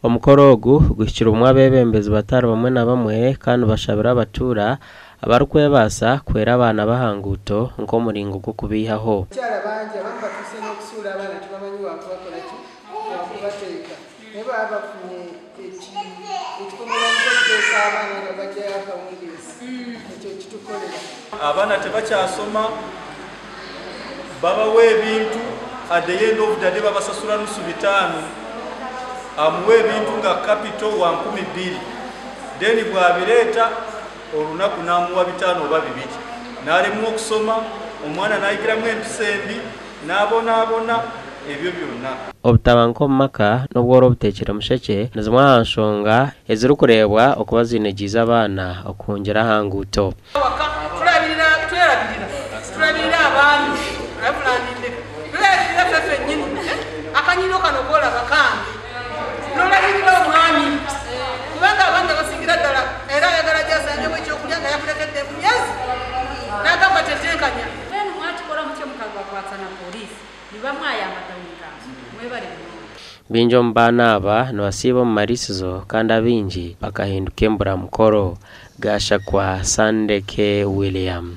Omukoro ogu guhikirwemu abeebembezi batari bamwe na bamwe kandi bashabire abatuura abarikwebaasa kuhwera abaana b'aha nguuto nk'omuringo gw'okubaihaho. Abakyala bangi abamu batuuse n'okusuula abaana tibamanyi wakubakola ki, wakubateeka naye baba bafunye ekikomera nikwo kuteeka abaana nga bagyayo akawungeezi ekyo kitukorera. Abaana tebakyasoma, babawa ebintu at the end of the day babasasura nusu bitaano, amuwa ebintu nga capital wa 2000 then bwabireeta orunaku namuwa bitaano oba bibiri naremwa okusoma, omwana nayigiramu empisa embi, nabonabona ebyo byona. Obutabanguko omu maka n'obworo obuteekire mushekye ni zimwe aha nshonga ezirikureebwa okuba ziinegyize abaana okuhungira aha nguuto. Awaka tulabirira twerabirira tulabirira abaami abafulandindeka twerabirira ffe ffennyini akanyiriro kano kolaba kange nolabirira omwami kubanga abaami abasingira ddala era ayagala gyasangewo ekyokulya nga yakulekedde emyezi nagamba tetenkanya. Mbwenu mwakikora mutyo mukabakwatsa na pooriisi niba mwayamba tauni kanso. Mwebare munonga. Baingi omu baana aba nibasiiba omu mariisizo kandi abaingi bakahinduka emburamukoro. Gashakwa Sandeke William.